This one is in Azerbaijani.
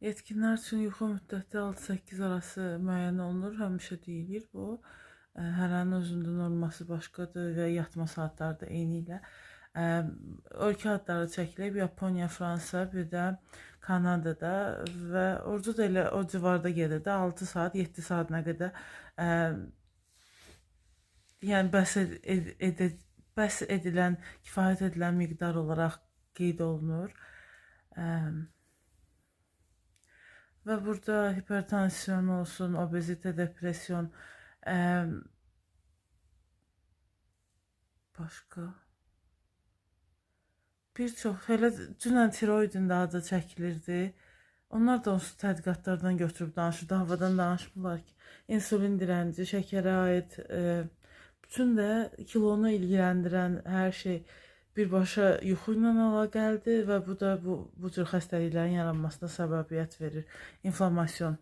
Yetkinlər üçün yuxu müddəti 6-8 arası müəyyən olunur. Həmişə deyilir bu. Hərənin özündə norması başqadır və yatma saatları da eyni ilə. Ölkə adları çəkilib Yaponiya, Fransa, bir də Kanadada və orada da elə o civarda gedir də 6 saat, 7 saat nə qədər yəni bəs edilən, kifayət edilən miqdar olaraq qeyd olunur. Və burada hipertansiyon olsun, obezite, depresyon, başqa bir çox elə dünən tiroidin də adı çəkilirdi. Onlar da onsuz tədqiqatlardan götürüb danışır, havadan danışmırlar ki. İnsulin direnci, şəkərə aid, bütün də kilonu ilgiləndirən hər şey birbaşa yuxu ilə əlaqəlidir və bu da bu cür xəstəliklərin yaranmasına səbəbiyyət verir. İnflamasyon.